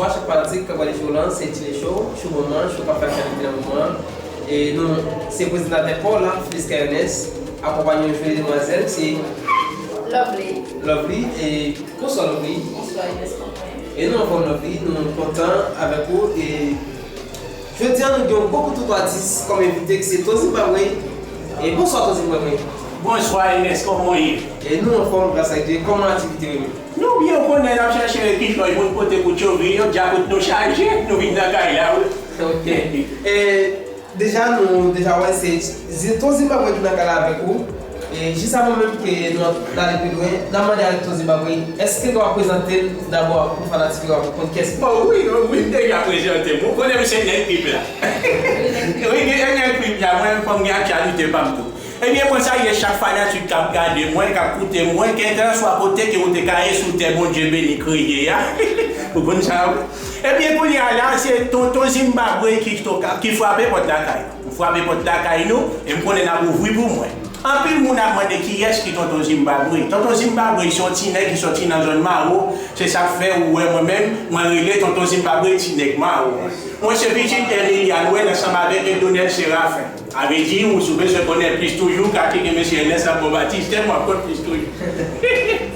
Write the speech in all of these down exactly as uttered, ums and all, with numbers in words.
Chak madi, k ap pale show lan, se Tine Show, show moman, show k ap fè aktyalite nan moman an. E nou, se prezentatè pa w la, Feliska Ernest, akonpanye yon joli demwazèl, se Lovely. Lovely. E bonswa, Lovely. Bonswa, Ernest, kòman w ye? E nou anfòm, Lovely, nou kontan avèk ou. E jodi a, nou gen yon gwo bout atis kòm envite, ki se Ton Zimbabwe. E bonswa, Ton Zimbabwe. Bonswa, Ernest, kòman w ye? E nou anfòm, gras a Dye. Kòman aktivite yo ye menm? Nou byen, ou konnen, n ap chèche ki jan pou n pote pou tchovi yo, djakout nou chaje, nou vin nan kay la, wi. Ok. E deja, nou deja wè se Zi-, Ton Zimbabwe ki nan kay la avèk ou. E jis avan menm ke nou, n ale pi lwen, n ap mande avèk Ton Zimbabwe, èske w ka prezante l dabò pou fanatik yo, pou konn kiyès li? Bon, wi, wi, m deja prezante m. Ou konnen m se nèg pip la. Wi, gen nèg pip la, mwen, fò m gen aktyalite pa m tou. Ebyen, konsa ye, chak fanatik k ap gade mwen, k ap koute mwen, kèlkanswa kote ke ou te ka ye sou tè Bondye beni kreye a. Ou konn sa, wi. Ebyen, kounye a la, se Tonton Zimbabwe ki toka, ki frape pòt lakay nou. M frape pòt lakay nou, e m konnen n ap ouvri pou mwen. Anpil moun ap mande kiyès ki Tonton Zimbabwe. Tonton Zimbabwe se yon ti nèg ki sòti nan zòn Mawo, se sa k fè ou wè mwen menm, mwen rele Tonton Zimbabwe ti nèg Mawo. Mwen se pitit Emiliane Wayne ansanm avèk Edonel Séraphin. Sa vle di, ou, si w bezwen konnen plis toujou, ka tcheke mesye Ernest ak Bon Batiste, w ap konn plis toujou.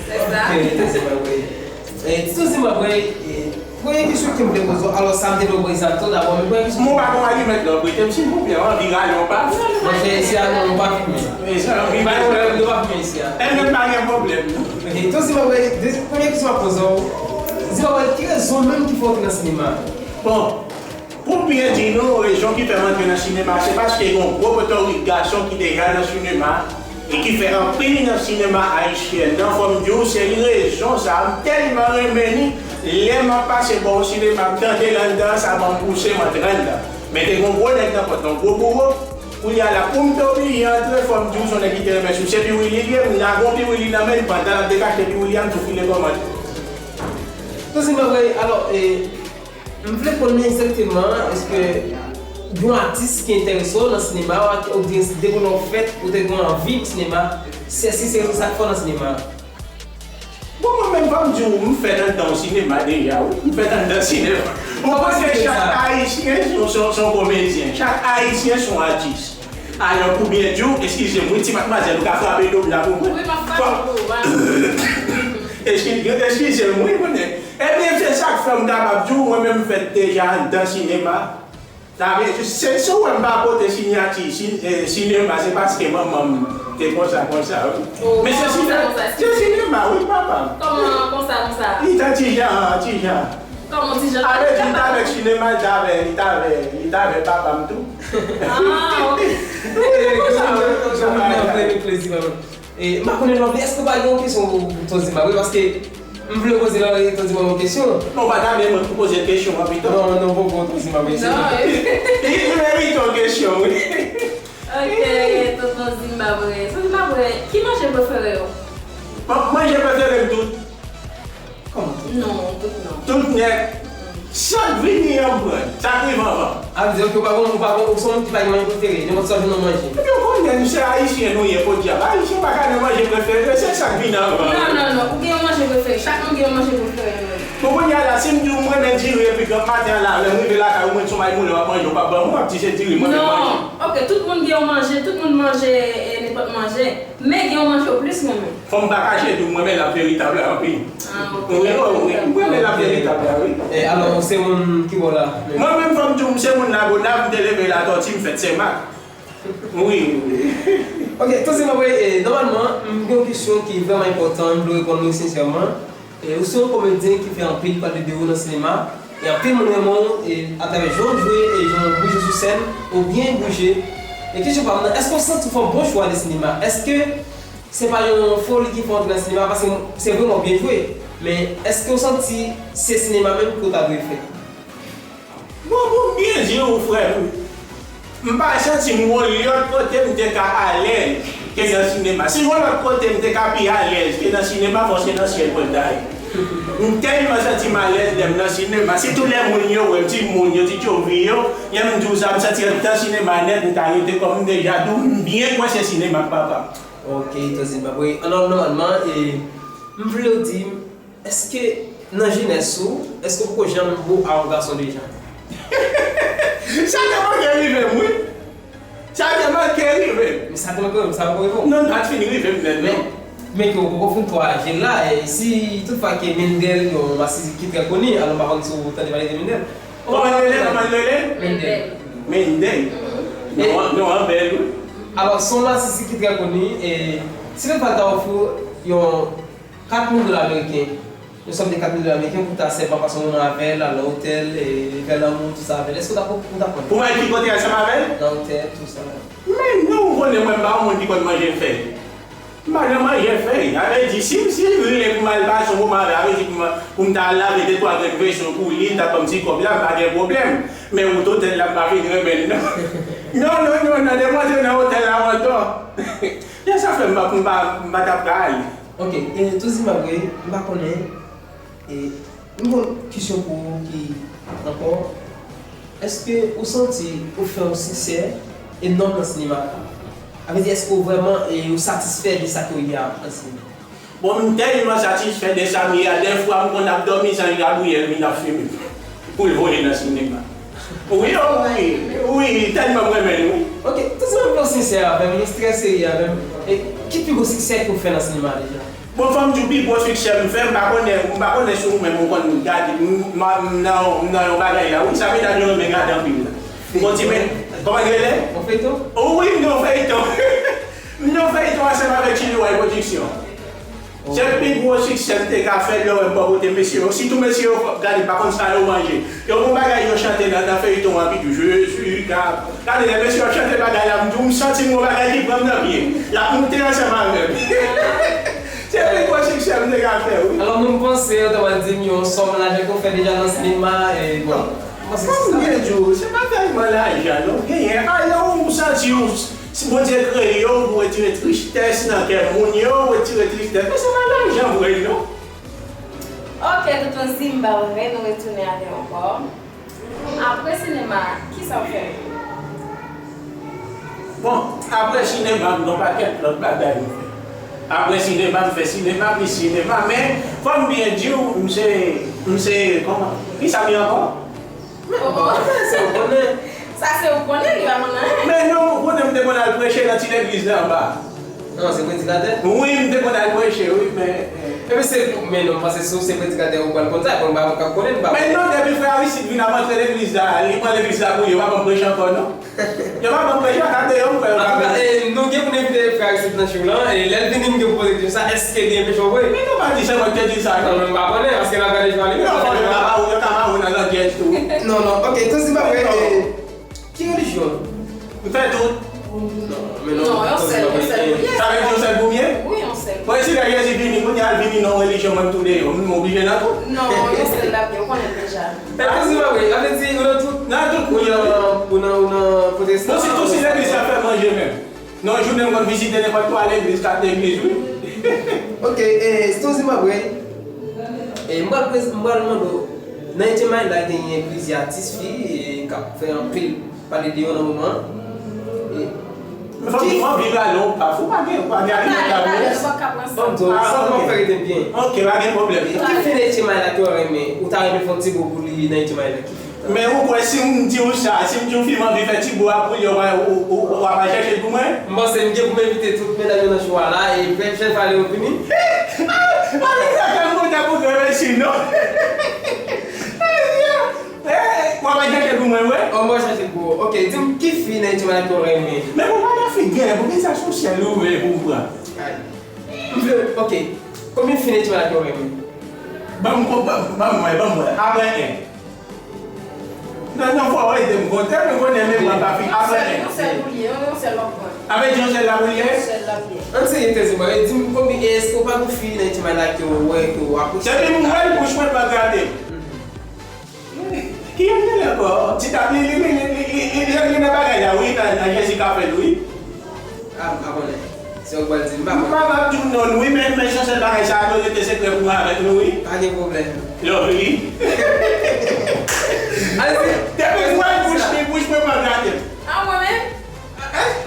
Se sa. Ok, Tito Zimbabwe. E, Tito Zimbabwe, e, premye kesyon ke m vle poze w, alò, sa m te vle w poze sa tou dabò, men premye kesyon. Mwen pa gon alimèt la, prete m silvouplè, anvi rale yon pa. Monchè, isi a, non, nou pa fimen. E sa, anvi. Pa gen pwoblèm, nou pa fimen isi a. E menm pa gen pwoblèm, non. Ok, Tito Zimbabwe, de-, premye kesyon m ap poze w, Zimbabwe, ki rezon menm ki fè w antre nan sinema? Bon, Pou m byen di nou, rezon ki fè m antre nan sinema, se paske gen yon gwo potorik gason ki deja nan sinema e ki fè anpil nan sinema ayisyen. Nan fò m di w, se rezon sa a, m tèlman renmen li, lè m ap pase bò yon sinema, m tande l anndan, sa ban m pouse, m antre anndan. Men te gen yon gwo nèg nan pòt la, yon gwo bouro. Kounye a la, pou m te oblije antre, fò m di w, se yon nèg ki te renmen sou se piwili li ye, m lage yon piwili nan men l, pandan l ap dekache piwili a, m tou file kòmand. Tito Zimbabwe, alò, e, M vle konnen egzakteman, èske gen yon atis ki enterese w nan sinema, oubyen depi lè w fèt, ou te gen anvi pou sinema, se, si se sa k fè w nan sinema? Bon, mwen menm, fò m di w, m fèt anndan yon sinema deja, wi. M fèt anndan sinema. Ou konnen chak Ayisyen se yon, se yon, se yon komedyen. Chak Ayisyen se yon atis. Alò, pou byen di w, eskize m, wi, ti madmwazèl, ou ka frape do m la pou mwen. Wi, m ap frape do w, pa. Eskize, eskize m, wi, konnen. Ebyen, se sa k fè m kapab di w, mwen menm m fèt deja anndan sinema. Sa vle di, se, si w wè m pa pote sinyati si-, eh, sinema, se paske manman m te konsa, konsa, wi. Oh, men se konsa, sine-, konsa, se sinema, wi, papa m. Kòman konsa, konsa? Li te ti jan, ti jan. Kòman ti jan? Sa vle di, li t avèk sinema, li t avè, li t avè, li t avè papa m tou. Ah, ok. Konsa, konsa, konsa. E, m pa konnen non, èske w pa gen yon kesyon pou, pou Ton Zimbabwe? Paske m vle poze la, Ton Zimbabwe yon kesyon. Non, w pa ta vle mwen pou poze l kesyon an pito? Non, non, poko, Ton Zimbabwe, se... Non, e. Li, li merite yon kesyon, wi. Ok, Tonton Zimbabwe. Tonton Zimbabwe, ki manje prefere w? Bon, manje prefere m tout. Kòman tout? Non, tout non. Tout nèt. Sa k vini an m pran, sa k rive anvan. A vle di, ok, ou pa gon, ou pa gon, ou se yon moun ki pa gen manje prefere, nenpòt sa w jwenn w manje. Epi w konnen, nou se Ayisyen nou ye, podyab. Ayisyen pa ka gen manje prefere, se sa k vini anvan. Non, non, non, ou gen yon manje prefere, chak moun gen yon manje prefere nou. Bon, kounye a la, si m di w m renmen diri epi granm maten an la, lè m rive lakay ou, mwen di w se yon mayi moulen w ap manje, ou p ap ban m, w ap di se diri m renmen manje. Non, ok, tout moun gen yon manje, tout moun manje, eh, nenpòt manje. Men gen yon manje w plis renmen. Fò m pa kache tou, m renmen lap veritab la anpil. Ah, ok. Wi, wi, wi. M renmen lap veritab la, wi. E alò, ou se moun ki bò la? Mwen menm, fò m di w, m se moun Lagonav, m te leve Latòti, m fèt Senmak. Wi, wi. Ok, Tonton Zimbabwe, e, nòmalman, m gen yon kesyon ki vrèman enpòtan, m vle reponn ou sensèman. E, ou se yon komedyen ki fè anpil pale de ou nan sinema. E anpil moun renmen w, e, atravè jan w jwe, e jan w bouje sou sèn, ou byen bouje. E kesyon pa m nan, èske w santi w fè yon bon chwa de sinema? Èske se pa yon foli ki fè w antre nan sinema? Paske se vre w byen jwe, men èske w santi se sinema menm ke w ta dwe fè? Bon, pou m byen di w, frè m, m pa santi m yon lòt kote m te ka alèz ke nan sinema. Si yon lòt kote m te ka pi alèz ke nan sinema, fò se nan syèl mwen ta ye. M tèlman santi m alèz lè m nan sinema. Sitou lè moun yo wè m, timoun yo, ti tchovi yo, lè m di w sa, m santi anndan sinema nèt, m ta rete kòm m deja di w, m byen kwè se sinema k papa m. Ok, Tonton Zimbabwe. Alò, nòmalman, e, m vle w di m, èske Nan jenès ou, èske w poko janm bo a yon gason deja? Sa te manke rive m, wi. Sa te manke rive m. Men sa te manke rive m, sa poko rive w. Non, l pa t fin rive m nèt, non. Men, men ke w poko fin twò aje la, e si toutfwa ke Mendel, yon masisi ki trè koni, alò m pa konn si w tande pale de Mendel. Kòman l rele? Kòman l rele? Mendel. Mendel. Non, non, an bèl, wi. Alò, se yon masisi ki trè koni, e si toutfwa l ta ofri w yon kat mil dola ameriken, yon sòm de kat mil dola ameriken pou ta sèlman pase yon moman avè l, al nan otèl, e fè lanmou, tout sa avè l. Èske w ta, ou ta pran? Pou m al ki kote ansanm avè l? Nan otèl, tout sa. Men non, ou konnen mwen m pa yon moun ki konn manje fèy. M pa nan manje fèy. Sa vle di, si m, si m vle pou m al pase yon moman avè l, sa vle di pou m, pou m ta al lave de twa grenn vesye pou li, li ta ban m ti kòb la, m pa gen pwoblèm. Men wout otèl la, m pa fin renmen l, non. Non, non, non, non, depi w antre nan otèl la, w antò. Lè sa fè m pa, m pa, m pa t ap ka ale. Ok, e, Touzi Mabwe, m pa konnen, e, m gon kesyon pou ou ki ankò. Èske ou santi ou fè yon siksè enòm nan sinema a? Sa vle di, èske ou vrèman, e, ou satisfè de sa ke w ye a nan sinema? Bon, m tèlman satisfè de sa m ye a, dèfwa m konn ap dòmi san gabriyèl vin ap fimen pou l voye nan sinema. Wi, o wi, wi, tèlman m renmen l, wi. Ok, tout sa m fè w sinsè avè m, wi, trè serye avè m. E, ki pi gwo siksè ke w fè nan sinema deja? Bon, fò m di w pi gwo siksè m fè, m pa konnen, m pa konnen si ou menm ou konn gade, m, m, m nan, m nan yon bagay la, wi, sa medam yo renmen gade anpil la. Bon, ti men, kòman l rele? Yon feyton? O wi, m nan yon feyton. M nan yon feyton ansanm avèk Chili Way Production. Se pi gwo siksè m te ka fè lè w wè m bò kote mesye yo. Sitou mesye yo, gade, m pa konn sa yo manje. Yo gon bagay yo chante nan, nan feyton an ki di, Jezi ka. Gade, lè mesye yo ap chante bagay la, m di w, m santi m gon bagay ki pran m nan pye. L ap moute ansanm avè m. Se pi gwo siksè m te ka fè, wi. Alò, mwen, m panse, yo ta pral di m yon sòm lajan ke w fè deja nan sinema, e, bon. M panse se sa. Kòm m te di w, se pa tèlman lajan, non. Genyen, alò, ou santi w Si Bondye kreye w pou retire tristès nan kè moun yo, retire tristès. Men se pa lajan vre, non. Ok, Tonton Zimba, nou retounen avè w ankò. Apre sinema, kisa w fè? Bon, apre sinema, m gen yon pakèt lòt bagay m fè. Apre sinema, m fè sinema, plis sinema, men fò m byen di w, m se, m se, kòman? Kisa m ye ankò? Men, oh, oh. Sa se ou konnen. Sa se ou konnen, li pa konn anyen. Men non, ou konnen m te konn al preche nan ti legliz la anba. Non, se predikatè? Wi, m te konn al preche, wi, men, eh. Epi se, men non, m panse si w se predikatè, ou pral konn sa, bon, m pa, m pa konnen, m pa. Men non, depi frè Aristide vin ap antre legliz la, li pran legliz la pou li, yo pa ban m preche ankò, non. Yo pa ban m preche, gade yo, m kwè yo pa vini. Antouka, eh, nou gen pou n envite frè Aristide nan show lan, e lè l vini, m gen pou poze kesyon sa, èske li enpeche w vre? Men nou pa di se mwen ki te di sa, non. Non, men m pa konnen, paske l ap gade show a li menm. Non, yo ka ba ou, yo ka ba ou nan landyèj tou. Non, non, ok, Tonton Zimba, eh, ki relijyon? M fè tout. Non, men non, non, yon sèl, yon sèl ou ye. Sa vle di yon sèl pou m ye? Wi, yon sèl. Bon, e si lè Jezi vini, kounye a l vini nan yon relijyon, mwen m tou deyò, m oblije nan tout? Non, yon sèl l ap ye, ou konnen l deja. E Tonton Zimba, wi, sa vle di ou nan tout? Nan tout, wi. Ou nan, ou nan, ou nan pwotestan? Non, sitou si legliz la fè manje menm. Non, jounen m konn vizite nenpòt twa legliz, kat legliz, wi. Ok, e, Tonton Zimba, wi. E, m pral prez-, m pral mande w, nan Etchenn Mayi la, genyen plizyè atis fi, e, k ap fè anpil pale de yo nan moman an. E, men fò m di w, m anvi rale yon paf, ou pa gen, ou pa gen alimantè, wi. Ban m di w, sa m ap fè rete byen. Ok, pa gen pwoblèm. E, ki fi nan Etchenn Mayi la ke w renmen, ou ta renmen fè yon ti bo pou li nan Etchenn Mayi la, ki fi? Men ou kwè si m di w sa, si m di w fi m anvi fè ti bo a pou li, w a, w, w, w ap al chèche l pou mwen? M panse m gen pou m envite tout medam yo nan show a la, e pwòchèn fwa lè yo vini. Ah, pa vin fè m kontan pou grèv esi, non. Eh, w ap al chèche l pou mwen, wi? Oh, m ap chèche l pou ou. Ok, di m ki fi nan Etchenn Mayi ke w renmen? Men pou pa nan fi gen, pou ki sa sosyal ou vle pou w pran? Ay. M vle, ok. Konbyen fi nan Etchenn Mayi la ke w renmen? Ban m, ban m, ban m wè, ban m wè. Apre en. Non, non, fò w ede m konte, men konnen menm mwen pa fi. Apre en. Yon sèl pou l ye, yon, yon sèl w ap pran. Apre di yon sèl la pou l ye? Yon sèl l ap ye. Ann serye, Tonton Zimba, e di m konbyen, èske w pa gon fi nan Etchenn Mayi la ke w wè, ke w apresye? Depi m wè l, bouch mwen pa grate. Mhm. Kiyès li ye ankò? Ti Dam, li, li, li nan bagay la, wi, nan, nan Jezi ka fè l, wi. Ah, m pa konnen. Se ou k pral di m, m pa konnen. M pa, m ap di w non, wi, men, men se sèl bagay sa a dwe rete sekrè pou mwen avèk nou, wi. Pa gen pwoblèm. Lovely. Depi m wè l, bouch li, bouch mwen pa grate. Ah, mwen menm?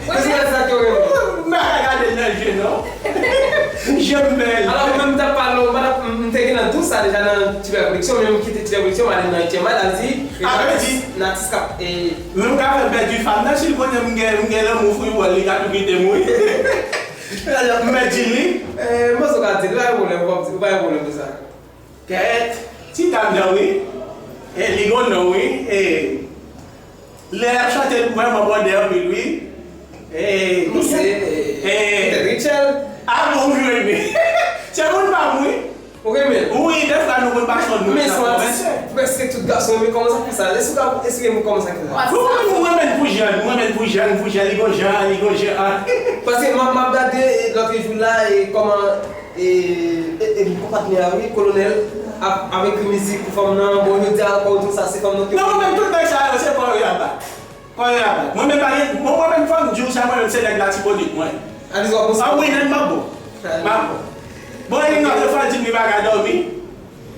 Mwen se sa ke w renmen. M pa ka gade l nan je, non. Je m bèl. Alò, mwen menm, m t ap pale w, m pa t ap, m, m te gen nan Sa deja nan Ti Bèl Koleksyon, men m kite Ti Bèl Koleksyon, m ale nan Etyèn May, la di, Natis, Natis k ap, e, menm ka fè pèdi fanm nan, si l konnen m gen, m gen lanmou frivòl, li ka tou kite m, wi. M pèdi li. E, m panse w ka di l, pa gen pwoblèm, w pa gen pwoblèm de sa. Kèt, ti dam nan, wi. E, li gon non, wi. E, lè y ap chante l vrèman bòdè anpil, wi. E, m panse, e, e, petèt Rachel. A bon, m jwenn li. Se moun pa m, wi. Ou renmen l? Wi, dèfwa nou konn pase yon nout nan konvèsè. Prèske tout gason renmen kòman sa fè sa. Èske w ka esplike m kòman sa fè sa? Bon, mwen, mwen renmen l pou jan, mwen renmen l pou jan, pou jan, li gon jan, li gon jan. Paske m ap, m ap gade, e, lòt jou la, e, kòman, e, e, e, konpatnè a, wi, Kolonèl, ap, ap ekri mizik pou fanm nan. Bon, jodi a ankò, ou di sa, se fanm nan ki. Non, mwen menm, tout nèg sa yo, se kò yo y ap bat. Kò yo y ap bat. Mwen menm pa gen, mwen, mwen menm fò m di w sa, mwen menm se nèg Latibonit mwen. Alèz w ap bon. Ah wi, nèg m ap bon. M ap bon. Bon, e nan de fwa l di m li pa ka dòmi.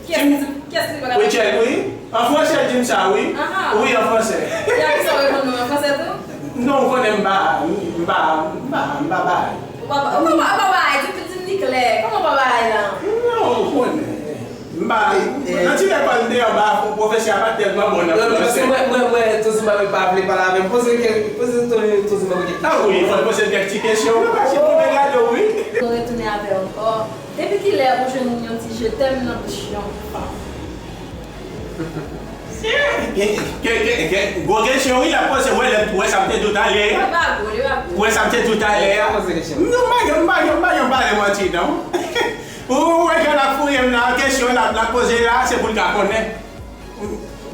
Kiyès ki di, kiyès ki di pa ka dòmi? Rachel, wi. An fransè l di m sa, wi. Aha. Wi, an fransè. E a kisa w reponn mwen, an fransè tou? Non, ou konnen m pa, m pa, m pa, m pa bay. Ou pa, ou pa, ou pa bay, di, di m li klè. Kòman w pa bay la? Non, ou konnen. M pa, nan ti lekòl m te anba, pwofesè a pa t tèlman bon nan fransè. Non, non, paske mwen, mwen, mwen, Tozimba pa vle pale avè m. Poze kèk, poze Toni, Tozimba kèk kesyon. Ah wi, fò l poze l kèk ti kesyon. Mwen pa chita mwen gade w, wi. Nou retounen avè w ankò. Depi kilè ou jwenn yon ti je t'aime nan bouch yon fanm? Ke, ke, ke, gwo kesyon, wi, l ap poze, wè, lè, wè sa m te di w talè a. Li pa gwo, li pa gwo. Wè sa m te di w talè a. Poze kesyon. Non, m pa gen, m pa gen, m pa gen pale manti, non. Ou wè jan l ap fouye m nan kesyon l ap, l ap poze la, se pou l ka konnen.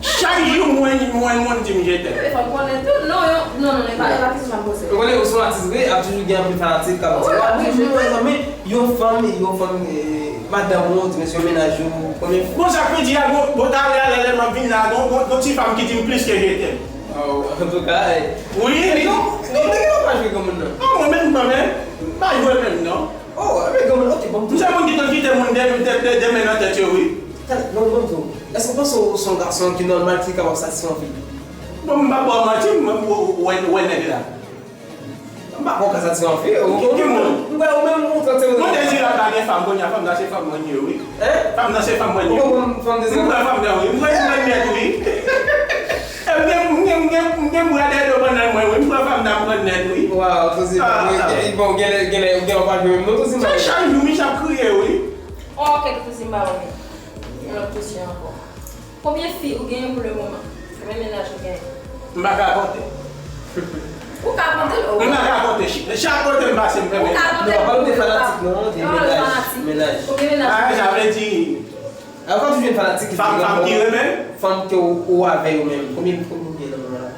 Chak jou mwen, mwen, moun di m je t'aime. Ebyen, fò m konnen tou. Non, non, non, non, e pa, e pa kesyon sa m poze. Ou konnen, ou se yon atis vre, ap toujou gen anpil fanatik k ap di, w ap toujou wè zanmi, yon fanm, yon fanm, e, madanm ou, oubyen se yon mennaj ou, konbyen. Bon, sa k pi di a, bon, bon, talè a, lè, lè m ap vin la, gon, gon, gon ti fanm ki di m plis ke je t'aime. Oh, antouka, e. Wi, wi. Non, non, non, pa jwe granmoun nan. Ah, mwen menm, mwen menm, m pa jwe menm, non. Oh, ebyen, granmoun, ok, bon. M se moun ki konn kite moun de, de, de, de men nan tèt yo, wi. Talè, non, non, non. Èske w panse w se yon gason ki nòmal, ki kapab satisfè yon fi? Bon, m pa ba w manti, m, m, w, w, wè, wè nèg la. M pa kwè w ka satisfè yon fi. Ki, ki moun? M kwè ou menm, ou trant sèt. Mwen te di la pa gen fanm, kounye a fanm nan se fanm mwen ye, wi. Hein? Fanm nan se fanm mwen ye. Ou konprann fanm de. M pran fanm nan, wi. M pran fanm nan nèt, wi. E m gen, m gen, m gen, m gen bwa dèyè do pandan mwen, wi. M pran fanm nan, m pran nèt, wi. Waw, Tozimba, ah, mwen, ah, bon, genlè, genlè, genlè, w pa jwe menm non, Tozimba. Se chak jou, Mich ap kriye, wi. Ok, Tozimba, wi. Yon lòt kesyon ankò. Konbyen fi ou genyen pou le moman? Konbyen mennaj ou genyen? M pa ka konte. Ou ka konte l, o. M pa ka konte. Ch-, chak kote m pase, m fè mennaj. Ou ka konte l. Non, pa de fanatik, non, de mennaj. Mennaj. Konbyen mennaj ou genyen? Ah, sa vle di, a, ou ka toujou jwenn fanatik ki fanm, fanm ki renmen? Fanm ke ou, ou avè yo menm. Konbyen, konbyen ou gen nan moman la?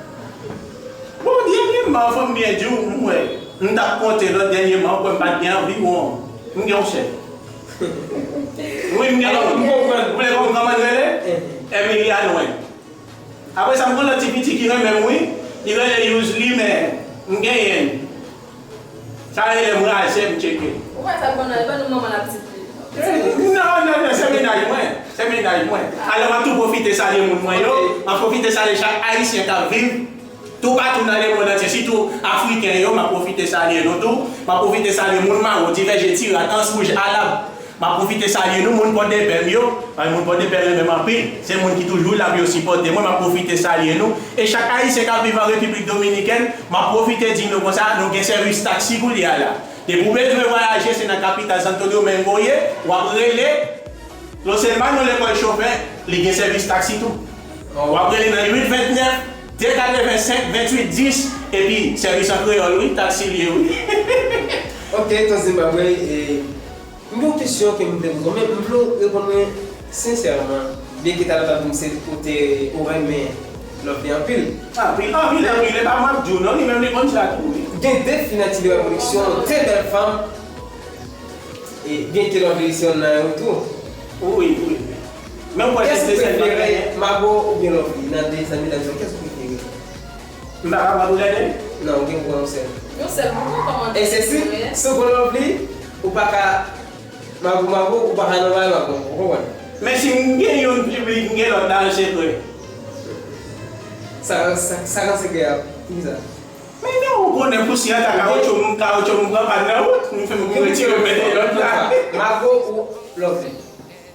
Bon, dènyèman, fò m byen di w, m wè, m t ap konte lòt dènyèman, ou kwè m pa t gen anvi, bon, m gen yon sèl. Wi, m gen yon. Alò, m konprann. Ou vle konn kòman l rele? Eh. Emilianne Wayne. Apre sa, m gen lòt ti piti ki renmen m, wi. Li rele Yously, men m genyen l. Sa rele m raje, m tcheke. Ou wè sa k ban nan, ban nou manman la pitit li. Non, non, non, se mennaj mwen. Se mennaj mwen. Alò, m ap tou pwofite salye moun mwen yo. Ok. M ap pwofite salye chak Ayisyen k ap viv toupatou nan lemonn antye, sitou Afriken yo. M ap pwofite salye nou tou. M ap pwofite salye moun Mawon, Divèje, Tirat, Anse Rouge, Alab. M ap pwofite salye nou, moun Pòdepè m yo. Paske moun Pòdepè renmen m anpil. Se moun ki toujou la pou yo sipòte mwen. M ap pwofite salye nou. E chak Ayisyen k ap viv an Repiblik Dominikèn, m ap pwofite di nou konsa, nou gen sèvis taksi kounye a la. Depi w bezwen vwayaje, se nan kapital Santo Domingo w ye, w ap rele Loselman, yon lekòl chofè, li gen sèvis taksi tou. W ap rele nan uit vennèf, de katrevensenk, venntuit dis, epi sèvis an kreyòl, wi, taksi l ye, wi. Ok, Tozimba, mwen, e, m gen yon kesyon ke m vle poze w, men m vle w reponn mwen sensèman, byenke talè w t ap di m se kote ou renmen Lovely anpil. Anpil, anpil, anpil, e pa mwen ap di w non, li menm li konn sa tou, wi. Gen de fi nan Ti Bèl Koleksyon, trè bèl fanm, e byenke Lovely se yonn nan yo tou. Wi, wi. Men w kwè se de sèl fanm ki genyen? Kiyès ou prefere, Mago oubyen Lovely, nan de zanmi sa yo, kiyès ou prefere? M pa ka pran toulède? Non, ou gen pou pran yon sèl. Yon sèl pou ou, kòman? E se si, si w pran Lovely, ou pa ka Mago, Mago, ou pa ka nan bagay Mago, ou konprann? Men si m gen youn piblik, m gen lòt la an sekrè. Sa, sa, sa k an sekrè a, poukisa? Men non, ou konnen pousyè an ta kawotchou, m kawotchou m pran pàn nan wout, m fè m retire m mete lòt la. Mago ou Lovely?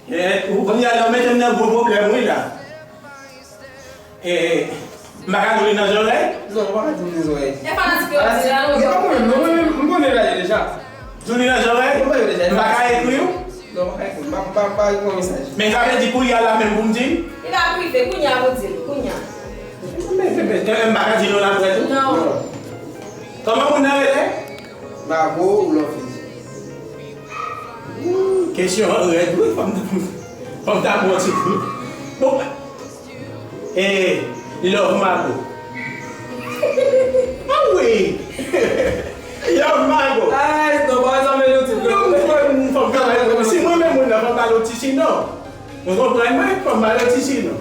Eh, ou konn ya la mete m nan gwo pwoblèm wi la. Eh, m pa ka di w li nan zòrèy? Non, ou pa ka di m nan zòrèy. E fanatik yo di la, non. Li pa mwen menm, non, mwen menm, m konnen la yo deja. Di w li nan zòrèy? M konnen yo deja. M pa ka ekri w? Non, ou pa ka ekri m. M pa, m pa, m pa ekri yon mesaj. Men sa vle di kounye a la menm pou m di l? Li pa prive, kounye a pou di l, kounye a. Men, men, men, men, m pa ka di non apre tou? Non. Kòman moun nan rele? Mago ou Lòfi? Kesyon an rèd wi, fò m ta, fò m ta pran ti kou. Bon, eh, Love Mago. Ah wi! Love Mago. Ay, non, pa sa men nou ti. Non, m fò m, fò m travay. Si mwen menm moun nan, fò m ba l yon ti sinon. Ou konprann mwen? Fò m ba l yon ti sinon.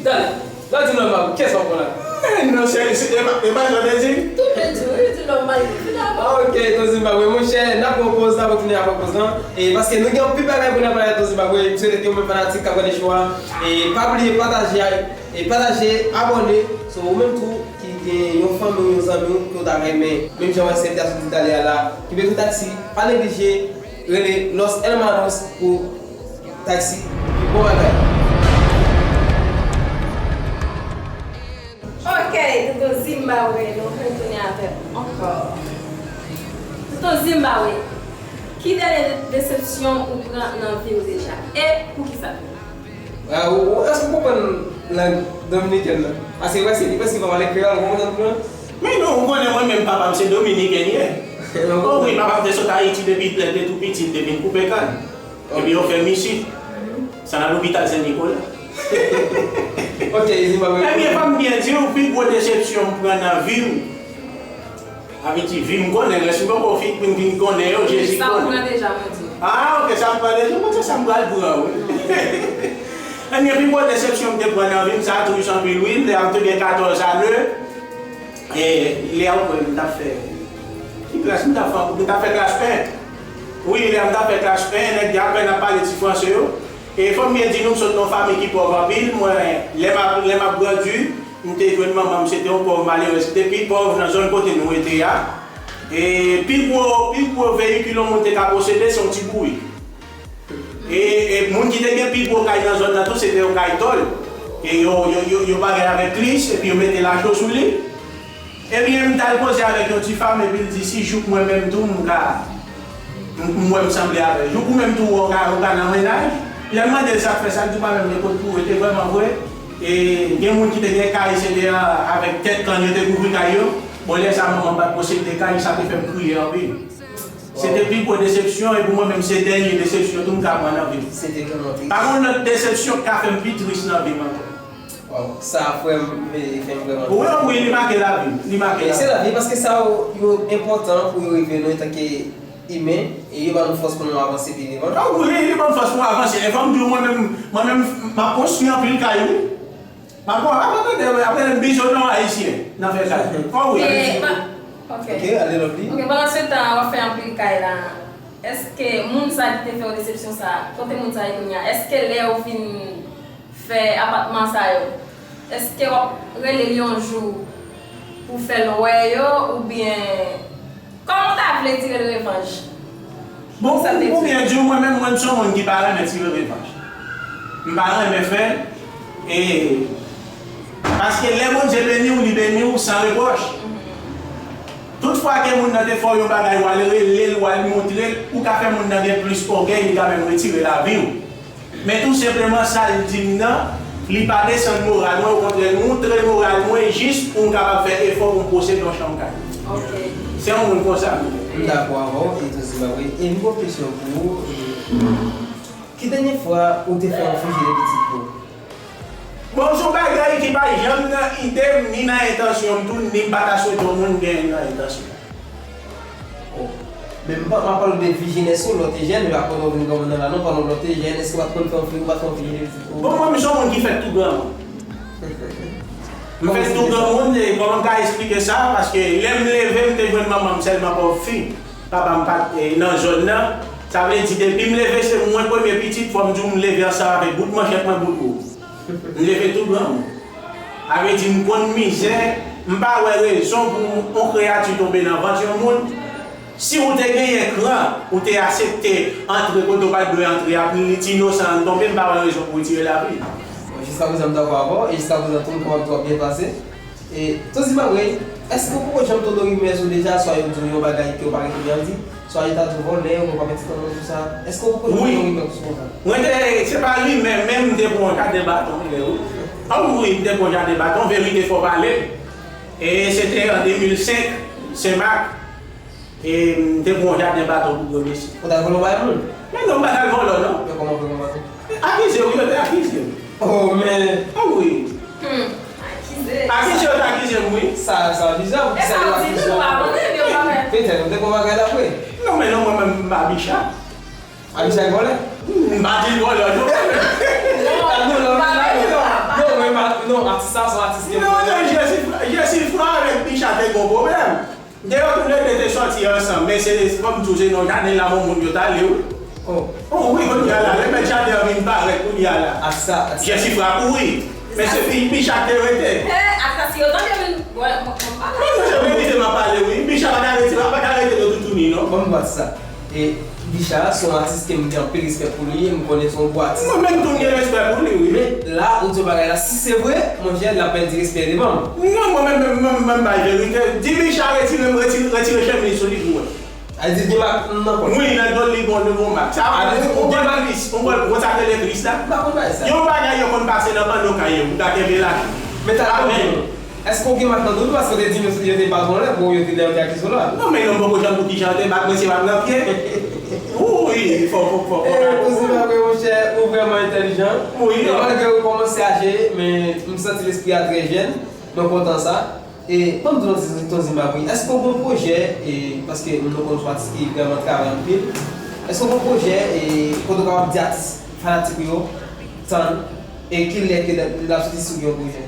Dale, dale di m Love Mago, kiyès w ap pran la? Eh, non, se, se, e pa, e pa sa w te di? Tout le di, wi, di Love Mago, finalman. Ok, Ton Zimbabwe, monchè, n ap pran pòz, n ap retounen apre pòz lan. E paske nou gen anpil bagay pou n ap pale ak Ton Zimbabwe. M swete ke ou menm fanatik k ap gade show a, e pa bliye pataje, e pataje, abòne. So, ou menm tou ki gen yon fanmi w, yon zanmi w ke w ta renmen, menm jan w wè se envitasyon ki t ale a la, ki bezwen taksi, pa neglije rele Los Hermanos pou taksi, bon bagay. Ok, Tonton Zimbabwe, nou retounen avè w ankò. Tonton Zimbabwe, ki dènye de-, desepsyon ou pran nan vi w deja? E poukisa? Ah, ou, ou, èske w konprann lang dominikèn nan? Paske prèske, li prèske pa pale kreyòl, ou konprann? Men non, ou konnen mwen menm papa m se dominiken li ye. Oh wi, papa m te sot Ayiti depi lè l te tou piti, l te vin koupe kann. Epi yo fè m isit. Sa nan lopital Sen Nikola. Ok, Zimbabwe. Ebyen, fò m byen di w, pi gwo desepsyon m pran nan vi m, sa vle di vi m konnen, rès m poko fin, fin, fin konnen yo, Jezi konnen. Sa ou pran deja, mwen di. Ah, ok, sa m pran deja, mwen se sa m pral pran, wi. Ebyen, pi gwo desepsyon m te pran nan vi m, sa tris anpil, wi, lè m te gen katòz ane, e lè ou kwè m t ap fè, ki klas m t ap fè ankò? M t ap fè klas en. Wi, lè m t ap fè klas en, nèg yo apèn ap pale ti franse yo. E fò m byen di nou, m sot nan yon fanmi ki pòv anpil. Mwen, lè m ap, lè m ap grandi, m te jwenn manman m, se te yon pòv malerèz, ki te pi pòv nan zòn kote nou rete a. E pi gwo, pi gwo veyikil yon moun te ka posede, se yon ti bourik. E, e moun ki te gen pi gwo kay nan zòn nan tou, se te yon kay tòl. E yo, yo, yo, yo bagay avèk klis, epi yo mete lacho sou li. Ebyen, m t al koze avèk yon ti fanm, epi l di, si jouk mwen menm tou, m ka, m, m wè m sanble avè l. Jouk ou menm tou, ou ka, ou ka nan mennaj. Lè m mande l sa k fè sa, l di, ou pa menm gen kot pou w rete, vrèman vre. E gen moun ki te gen kay, se te a, avèk tèt kann yo te kouvri kay yo. Bon, lè sa, manman m pa t posede kay, sa te fè m kriye anpil. Se te pi gwo desepsyon, e pou mwen menm, se dènye desepsyon tou m ka pran nan vi m. Se te vrèman tris. Pa gen yon lòt desepsyon k ka fè m pi tris nan vi m ankò. Waw, sa frè m, e, fè m vrèman tris. Wi, wi, li make lavi m, li make lavi m. E se lavi, paske sa yo, yo enpòtan pou yo rive nou antanke imen, e yo ba nou fòs pou nou avanse pi devan. Ah wi, li ban m fòs pou m avanse. E fò m di w, mwen menm, mwen menm, m ap konstwi anpil kay, wi. M ap, ap tande, ap rele m Bizo non Ayisyen nan fè sa. Oh wi. E, pa, ok. Ok, ale Lovely. Ok, pandan se tan w ap fè anpil kay la, èske moun sa ki te fè w desepsyon sa, kote moun sa ye kounye a? Èske lè w fin fè apatman sa yo, èske w ap rele l yon jou pou fè l wè yo, oubyen Kòman w ta vle tire l revanj? Bon, pou byen di w, mwen menm, mwen m se yon moun ki pa renmen tire revanj. M pa renmen fè l, e, paske lè Bondye beni w, li beni w san repwòch. Tout fwa ke moun nan te fè w yon bagay, w al rele l, w al montre l, ou ka fè moun nan gen plis ògèy, li ka menm retire lavi w. Men tou senpleman sa l di m nan, li pa desann moral mwen, okontrè, l montre moral mwen jis pou m kapab fè efò pou m posede yon chanm kay. Ok. Se yon moun konsa m ye. M dakò avè w, e tou Zimbabwe. E m gon kesyon pou ou. E, ki dènye fwa ou te fè yon frijidè pitit pou ou? Bon, se yon bagay ki pa janm nan ide m, ni nan entansyon m tou, ni m pa ta swete yon moun gen nan entansyon. Bon. Men m pa, m ap pale w de vi jenès ou, lè w te jèn, men pa pandan w vin granmoun nan la non, pandan w lè w te jèn, èske w pa t konn fè yon fi, ou pa t fè yon fi jene pitit pou ou? Bon, mwen, m se yon moun ki fèt tou granmoun. M fèt tou granmoun, e kòman m ka esplike sa? Paske lè m leve, m te jwenn manman m sèlman pòv fi. Papa m pa t, e, nan zòn nan. Sa vle di, depi m leve, se mwen premye pitit, fò m di w, m leve ansanm avèk bout manchèt mwen, bout wou. M leve tou granmoun. Sa vle di, m konn mizè, m pa wè rezon pou yon kreyati tonbe nan vant yon moun. Si w te genyen kran, ou te asepte antre kote w pa t dwe antre a, pou li ti inosan an tonbe, m pa wè rezon pou w retire lavi l. Bon, jiskaprezan m dakò avè w, e jiskaprezan tou m kapab di w ap byen pase. E, Ton Zimbabwe, èske w poko janm tande yon rimè sou w deja, swa yo di w yon bagay ke w pa rete byen di, swa yo ta di w vòlè, ou pa mèt tann nan tou sa? Èske w poko janm tande yon rimè sou konsa? Mwen te, se pa rimè, men m te pran yon jaden baton, wi. A wi, m te pran yon jaden baton, verite fò pale. E se te an de mil senk, Senmak. E m te pran yon jaden baton pou gwo mesye. Ou t al vòlò bay moun? Men non, m pa t al vòlò, non. Yo kòman fè konn baton? Akize w, yo te akize m. Oh, men. A wi. Hmm, akize. Akize, yo te akize m, wi. Sa, sa bizè, pou ki sa yo akize w? Petèt, ou te gon bagay la vre. Non, men non, mwen menm, m pa Bicha. Abicha vòlè? M pa di l vòlè, non. Non, non, non, non, non, non, men ma-, non, atis sa, se yon atis ki... Non, non, Jesifra, Jesifra avèk Bicha te gon pwoblèm. Dayè, toulède te sòti ansanm, men se, kòm m di w, se nan jaden la, bon, moun yo t ale, wi. Oh. Oh, wi, kounye a la, lè mèt jaden an vin parèt, kounye a la. Atis sa, atis sa. Jesifra kouri. Men se Bi-, Bicha k te rete. Eh, atis sa, si yo tande vin, bon, bon, bon, bon. Non, non, se verite m ap pale, wi. Bicha pa ka rete, pa ka rete nan toutouni, non. Bon, m bat sa. E Bicha se yon atis ke m gen anpil respè pou li, e m konnen se yon gwo atis. Mwen menm tou m gen respè pou li, wi. Men la, ou di yon bagay la, si se vre, monchè, l ap pèdi respè devan m. Non, mwen menm, menm, menm, menm bay verite. Di Bicha retire, retire, retire chemiz sou li pou wè. A di gen mak nan kò l. Wi, nan do l li gon, li gon mak. Sa, a di ou gen mak. Ou konn, ou konn sa k rele tris la? M pa konn bagay sa. Yon bagay yo konn pase nan panno kay yo, pou ta kenbe lajan. Men ta konn. Èske w gen mak nan do w tou? Paske w te di m yo te bat w anlè, bon, yo te, lè yo te akize w la. Non, men non, m poko janm pou kijan yo te bat mwen, se bat nan pye. Wi, fò, fò, fò, fò. Eh, Ton Zimbabwe, monchè, ou vrèman entèlijan. Wi. E malgre ou kòmanse aje, men m santi lespri a trè jèn. Mwen kontan sa. E, ban m di w yon ti, Ton Zimbabwe, èske w gen yon pwojè, e, paske nou konn se yon atis ki vrèman travay anpil, èske w gen yon pwojè, e, kote w kapab di atis, fanatik ou yo, tann, e kilè ke l ap soti si w gen yon pwojè?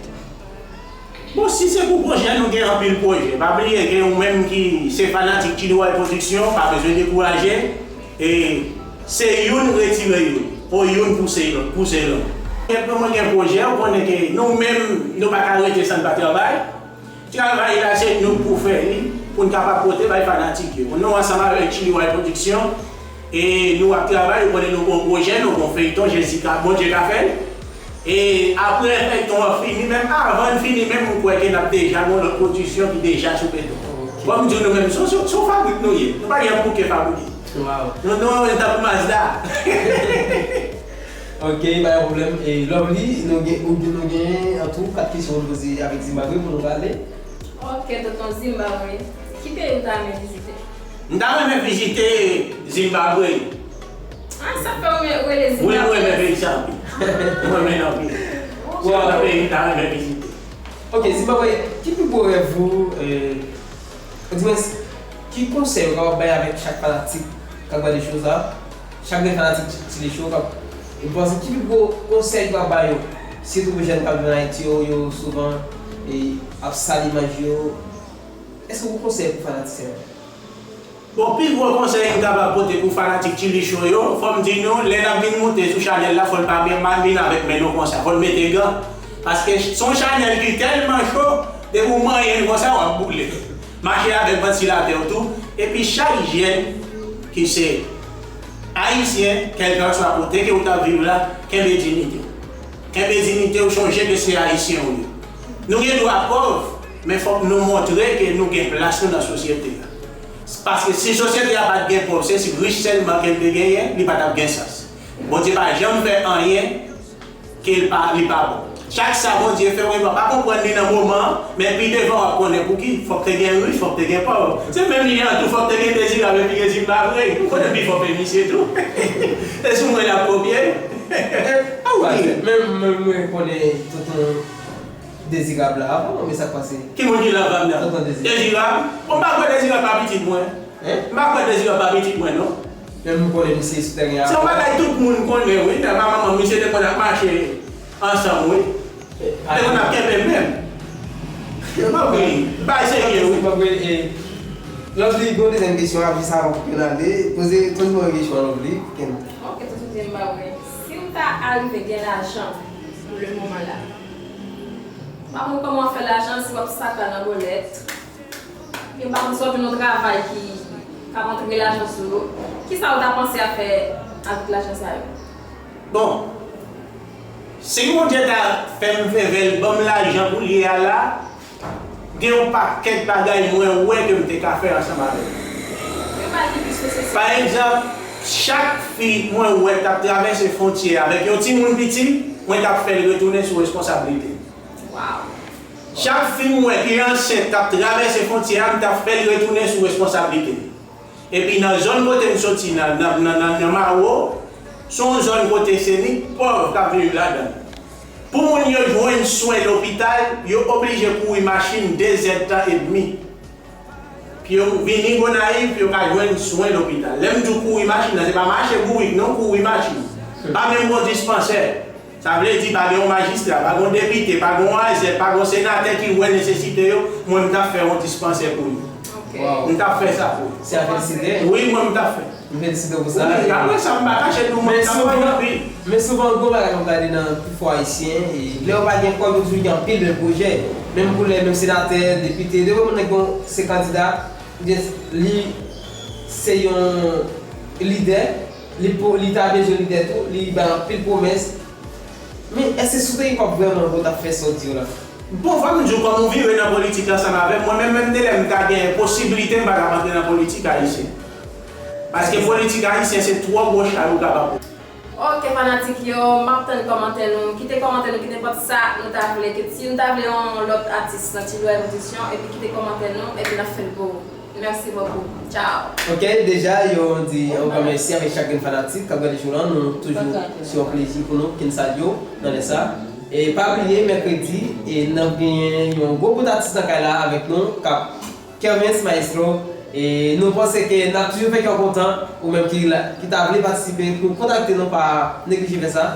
Bon, si se pou pwojè, nou gen anpil pwojè. Pa bliye ke ou menm ki se fanatik Chilly Production, pa bezwen dekouraje. E se youn retire youn, pou youn pouse lòt, pouse lòt. Epi mwen gen pwojè, ou konnen ke nou menm, nou pa ka rete san n pa travay. Travay la, se nou k pou fè li, pou n kapab pote bay fanatik yo. Nou ansanm avèk Chilly Production, e nou ap travay, ou konnen nou gon pwojè, nou gon feyton, Jezi ka, Bondye ka fè l. E apre feyton an fini, menm avan l fini, menm m kwè ke n ap deja gon lòt pwodiksyon ki deja sou beton. Ok. Kòm m di w, nou menm, se, se, se yon fabrik nou ye. Nou pa gen bouke fabrike. Wow. Nou, nou, nou tankou Mazda. Ok, pa gen pwoblèm. E Lovely, nou gen, ou gen, nou gen an tou kat kesyon pou nou poze avèk Zimbabwe pou nou pale. Ok, tonton Zimbabwe. Ki peyi ou ta renmen vizite? M ta renmen vizite Zimbabwe. Ah, sa fè w rele Zimbabwe? Wi, m renmen peyi sa anpil. M renmen l anpil. Se yon peyi m ta renmen vizite. Ok, Zimbabwe, ki pi gwo rèv ou, eh, ou di mwen, ki konsèy ou kapab bay avèk chak fanatik k ap gade show sa? Chak grenn fanatik Chilly Show k ap, ou panse ki pi gwo konsèy ou kapab ba yo? Sitou pou jèn k ap vin Ayiti yo, yo souvan, eh, ap sal imaj yo. Èske ou gen konsèy pou fanatik sa yo? Bon, pi gwo konsèy m kapab pote pou fanatik Chilly Show yo, fò m di nou, lè n ap vin moute sou chanèl la, fò l pa vin, pa vin avèk men nou konsa, fò l mete gan. Paske s-, s on chanèl ki tèlman cho, depi w manyen l konsa, w ap boule. Mache avèk vantilatè w tou, epi chak jèn ki se ayisyen, kèlkanswa kote ke w t ap viv la, kenbe diyite w. Kenbe diyite w, chonje ke se ayisyen w ye. Nou gen dwa pòv, men fòk nou montre ke nou gen plas nou nan sosyete a. Paske si sosyete a pa t gen pòv, se si rich sèlman ke l te genyen, li pa t ap gen sans. Bondye pa janm fè anyen ke l pa, li pa bon. Chak sa Bondye fè, ou pa konprann li nan moman an, men pi devan w ap konnen pouki. Fòk te gen rich, fòk te gen pòv. Se menm jan an tou, fòk te gen Dezirab epi gen Zimbabwe. Ou konnen pi fò pè misye tou. Se sou mwen l ap kopye. Ah wi. Men, men mwen konnen tonton Dezirab la avan, men sa k pase? Ki moun ki la avan m nan? Tonton Dezirab. Dezirab? Bon, m pa kwè Dezirab pa pitit mwen. Hein? M pa kwè Dezirab pa pitit mwen, non. Men m konnen misye sou tèren a. Se yon bagay tout moun konnen, wi. Nan manman m, misye te konn ap mache ansanm, wi. Te konn ap kenbe men m. Mwen wi, bagay serye, wi. Mwen wi, e, Lovely, gon dezyèm kesyon, avan sa, avan pou n ale. Poze, poze mwen kesyon, Lovely. Kenbe. Ok, tonton Zimbabwe. Si w ta arive gen lajan pou le moman la, m pa konn kòman w ap fè lajan, si w ap sakal nan bòlèt, oubyen m pa konn si w ap jwenn yon travay ki Ap antre lajan sou yo. Kisa ou ta panse a fè avèk lajan sa yo? Bon, si Bondye ta fè m favè l ban m lajan kounye a la, gen yon pakèt bagay mwen wè ke m te ka fè ansanm avè l. Pa egzanp, chak fi mwen wè k ap travèse fwontyè avèk yon timoun piti, mwen t ap fè l retounen sou responsablite l. Chak fi m wè ki ansent k ap travèse fwontyè a, m t ap fè l retounen sou responsablite l. Epi nan zòn kote m soti, nan, nan, nan, nan, nan Mawo, se yon zòn kote se nèg pòv k ap viv ladan l. Pou moun yo jwenn swen lopital, yo oblije kouri machin de zèdtan edmi. Pou yo vini Gonayiv, pou yo ka jwenn swen lopital. Lè m di w kouri machin nan, se pa mache bourik non, kouri machin. Pa menm gon dispansè. Sa vle di pa gen yon majistra, pa gen yon depite, pa gen yon azèk, pa gen yon senatè ki wè nesesite yo, mwen m t ap fè yon dispansè pou yo. M t ap fè sa pou yo. Se a felisite. Wi, mwen m t ap fè. M felisite w pou sa. Wi, apre sa, m pa kache di w, mwen m t ap fè anpil. Men souvan, gwo bagay m ap gade nan pifò ayisyen, e lè yo pa gen kòb, yo toujou gen anpil bèl pwojè. Menm koulè, menm senatè, depite, depi yon nèg bon, se kandida, li se yon lidè, li, li ta bezwen lidè tou, li bay anpil pwomès. Men èske si w te gen kòb vrèman vre, w t ap fè sa w di yo la? Bon, fòk m di w kòman m vire nan politik ansanm avè m. Mwen menm, menm de lè m ta gen posiblite, m pa t ap antre nan politik ayisyen. Paske politik ayisyen se twò gwo chay ou kapab. Ok, fanatik yo, m ap tann kòmantè nou. Kite kòmantè nou, kite nenpòt sa nou ta vle. Ke si nou ta vle yon lòt atis nan Ti Dwayè Pwodiksyon, epi kite kòmantè nou, epi n ap fè l pou ou. Merci beaucoup. Ciao. Ok, deja, yo di yon gran mèsi avèk chak grenn fanatik k ap gade jou lan. Nou toujou se yon plezi pou nou, Ken Sadio, nan lè sa. E pa bliye, mèkredi, e n ap genyen yon gwo bout atis nan kay la avèk nou, k ap Kervens Maestro. E nou panse ke n ap toujou fè kè w kontan, ou menm ki la, ki ta vle patisipe, pou kontakte nou, pa neglije fè sa.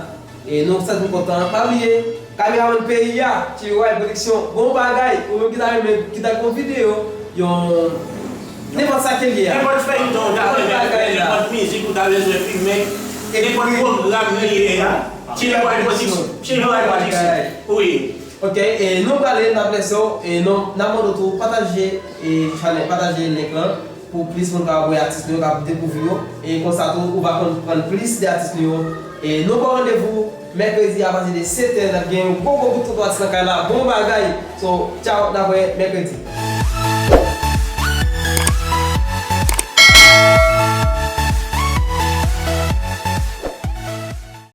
E nou santi n kontan. Pa bliye, kameramann peyi a, Ti Dwayè Pwodiksyon, bon bagay, ou menm ki ta renmen, ki ta gen yon videyo, yon, nenpòt sa ke l ye a. Nenpòt feyton ou ta renmen fè, nenpòt mizik ou ta bezwen filme, nenpòt pwogram li ye a, Ti Dwayè Pwodiksyon, Ti Dwayè Pwodiksyon. Wi. Ok, e nou prale, n ap lese w, e nou, n ap mande w tou pataje, e chanèl, pataje link lan, pou plis moun kapab wè atis nou yo, kapab dekouvri yo. E konsa tou, ou va konn pran plis de atis nou yo. E nou ba w randevou mèkredi apati de sèt è, n ap gen yon gwo, gwo bout tonton atis nan kay la, bon bagay. So, tchaw, n ap wè mèkredi.